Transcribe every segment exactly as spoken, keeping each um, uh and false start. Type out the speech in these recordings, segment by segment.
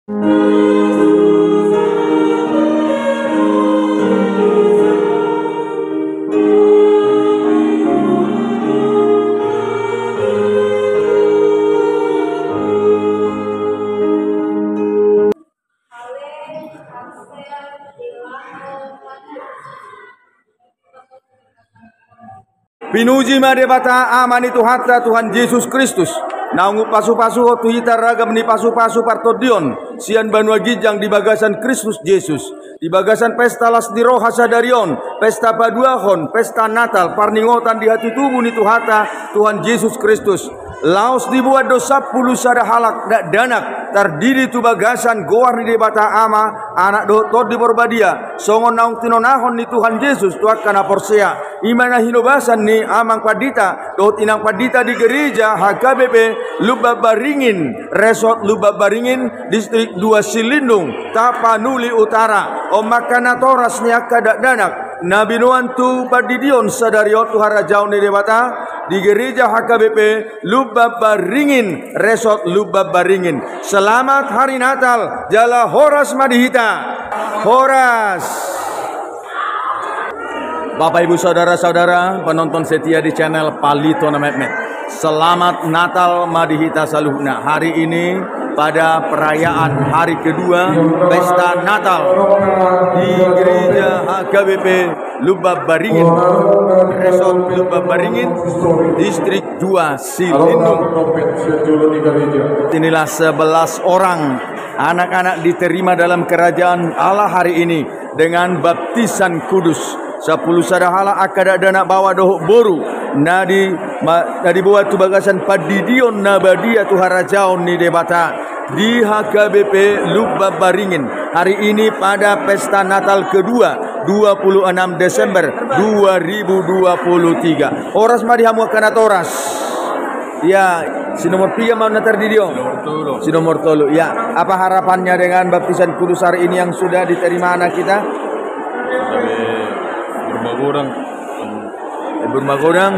Pinuji ma Debata Ama ni Tuhanta Tuhan Jesus Kristus, naung umpasupasuhon tu hita ragam ni pasupasu partondion sian banua ginjang di bagasan Kristus Jesus, di bagasan pesta las ni roha sadari on, pesta paduahon, pesta Natal, parningotan di hatutubu ni Tuhanta Tuhan Jesus Kristus. Laos diboan do sampulu sada halak dakdanak, tardidi tu bagasan goar ni Debata Ama, Anak dohot Tondi Porbadia, songon naung tinonahon ni Tuhan Jesus tu angka na porsea. I ma na hinobasan ni Amang Pandita dohot Inang Pandita di Gereja H K B P Lumban Baringin, Resort Lumban Baringin, Distrik dua Silindung, Tapanuli Utara. On ma angka natoras ni angka dakdanak na binoan tu pandidion sadari on tu harajaon ni Debata di Gereja H K B P Lumban Baringin, Resort Lumban Baringin. Selamat Hari Natal, jala horas ma di hita. Horas. Bapak, Ibu, saudara-saudara, penonton setia di channel Palito na Metmet. Selamat Natal ma di hita saluhutna. Hari ini pada perayaan hari kedua pesta Natal di Gereja H K B P Lumban Baringin, Resort Lumban Baringin, Distrik dua Silindung. Inilah sebelas orang anak-anak diterima dalam kerajaan Allah hari ini dengan baptisan kudus. Sampulu sada halak angka dakdanak, baoa dohot boru, na di ma-, na diboan tu bagasan pandidion na badia tu harajaon ni Debata di H K B P Lumban Baringin. Hari ini pada pesta Natal kedua, dua puluh enam Desember dua ribu dua puluh tiga. Horas ma di hamu angka natoras. Ya, si nomor piga ma na tardidi on? Si nomor tolu. Si nomor tolu. Ya, apa harapannya dengan baptisan kudus hari ini yang sudah diterima anak kita? Sebagai bermagodang. Bermagodang.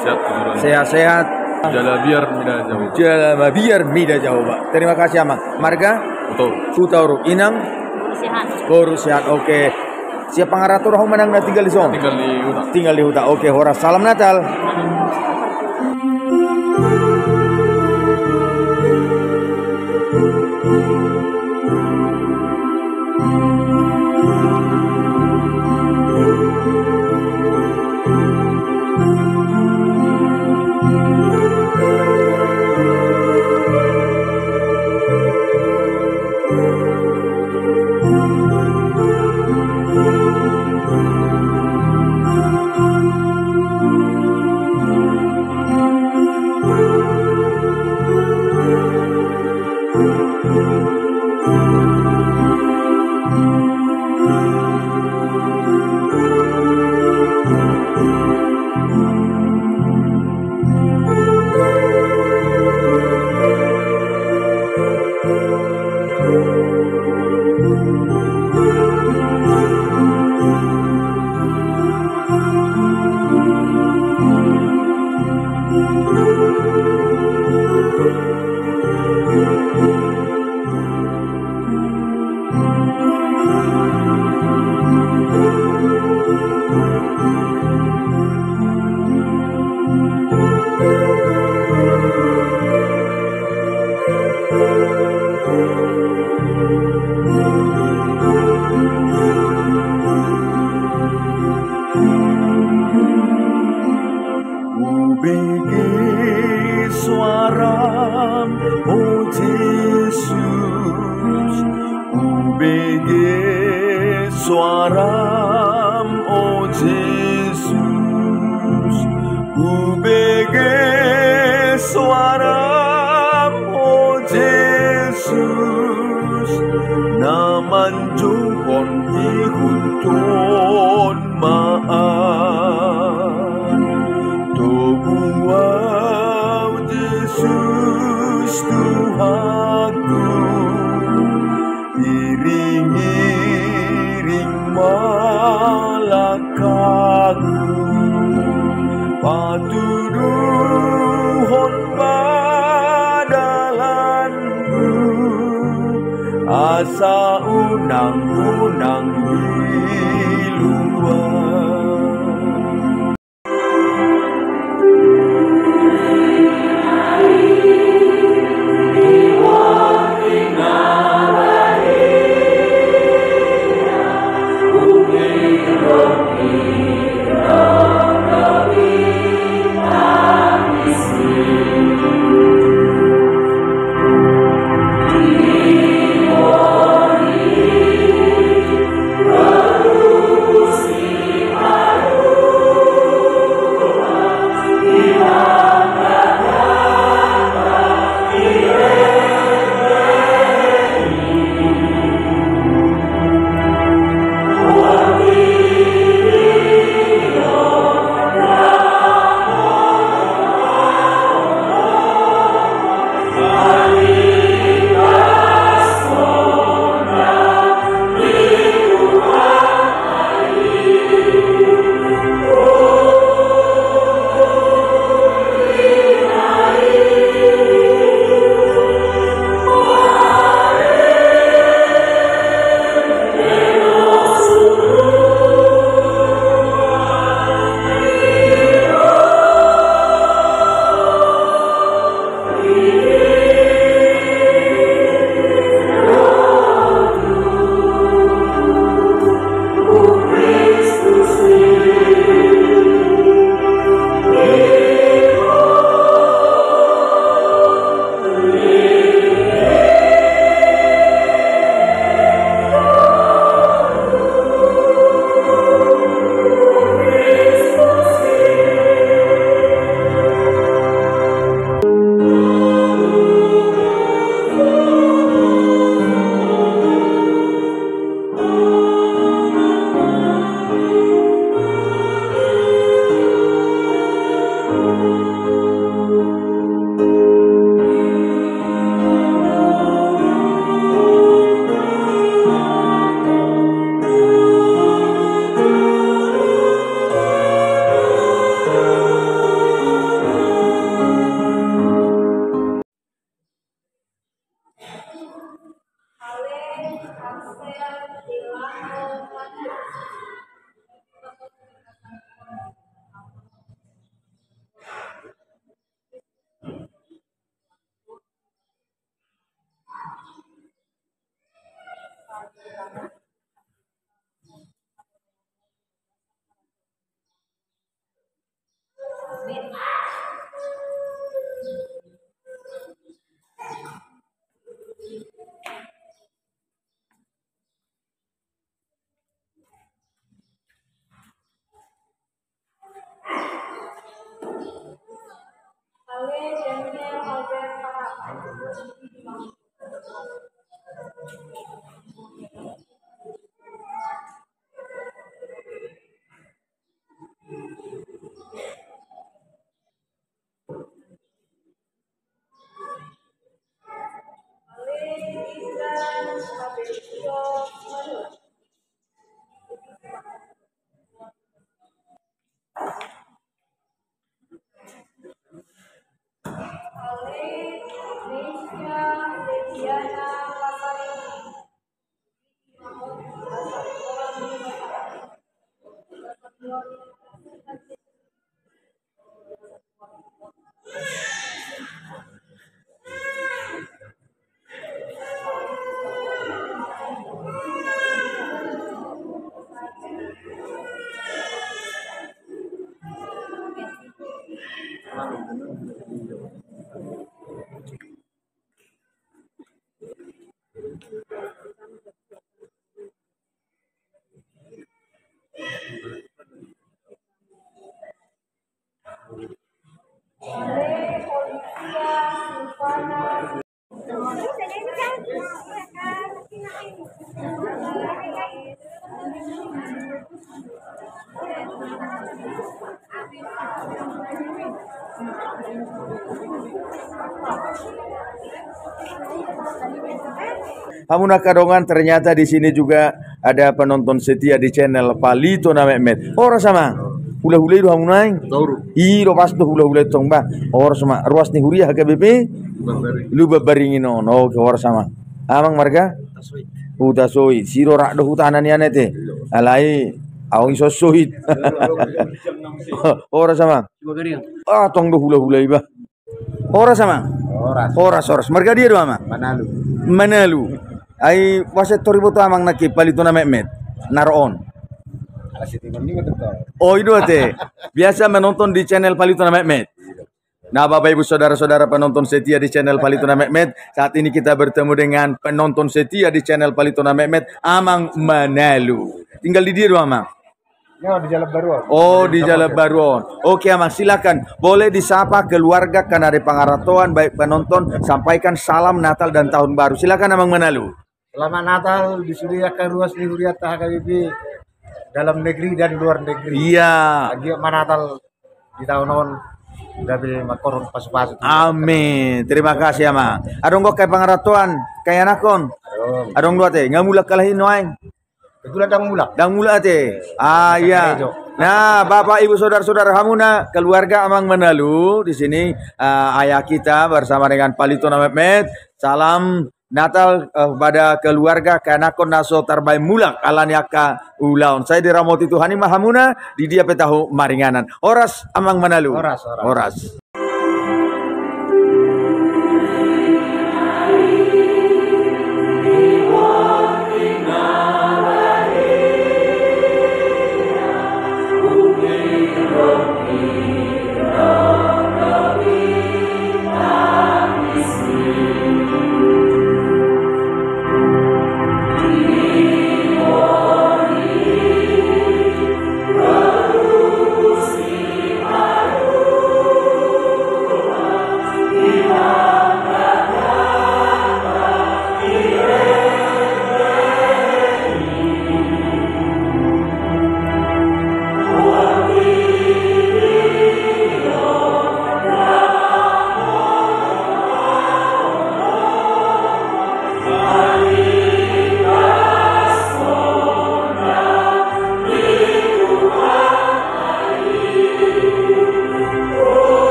Sehat-sehat. Sehat-sehat. Jala biar mida jahowa. Jala biar mida jahowa. Terima kasih, Amang. Marga? Hutauruk. Hutauruk. Inang? Sehat. Boru sehat. Oke. Siap pangarator ho manang na tinggal di son? Tinggal di huta. Tinggal di huta. Oke, horas. Salam Natal. Hubege soaram, o Jesus, hubege soaram, o Jesus, hubege soaram, o Jesus, na manjouhon ihut on ma ahu. Togu ahu Jesus Tuhanku, iring-iring ma Asa unang, unang diluat. Hamu na angka dongan, ternyata di sini juga ada penonton setia di channel Palito na Metmet. Horas, Amang. Hulahula i do hamu nuaeng? Saur. I do pas do hulahula i tong, bah. Horas, Amang. Ruas ni huria H K B P Lumban Baringin on. Oke, horas, Amang. Amang, marga? Huta Soit. Sirorak do hutana nian ate. Alai ahu i so Soit. Horas amang. Ah, tong do hula-hula iba. Horas amang. Horas. Horas, horas. Marga dia do amang? Manalu. Manalu. Ai boasa tor diboto amang nangkin Palito na Metmet na ro on? Oh, i do ate. Biasa menonton di channel Palito na Metmet. Nah, Bapak Ibu saudara-saudara penonton setia di channel Palito na Metmet, saat ini kita bertemu dengan penonton setia di channel Palito na Metmet, Amang Manalu. Tinggal di dia do amang? Ya, di Jalan Baru on. Oh, di Jalan Baru on. Oke amang, silakan. Boleh disapa keluarga karena ada pangarantoan, baik penonton, sampaikan salam Natal dan Tahun Baru. Silakan Amang Manalu. Selamat Natal di sude angka ruas ni hurianta H K B P dalam negeri dan luar negeri. Iya. Anggiat ma Natal di taon on gabe mangkorhon pasu-pasu. Amin. Terima kasih amang. Adong do angka pangarantoan, angka ianakhon? Adong. Adong do ate. Nga mulak halak i nuaeng? Kebetulan ndang mulak. Ndang mulak ate. Ah, iya. Nah, Bapak Ibu saudara-saudara hamuna, keluarga Amang Manalu di sini, eh, ayah kita bersama dengan Palito na Metmet. Salam Natal, eh, pada keluarga, keanakhon na so tarbaen mulak ala ni angka ulaon. Sai diramoti Tuhan i ma hamuna, di dia pe tahu maringanan. Horas Amang Manalu. Horas, horas. Horas.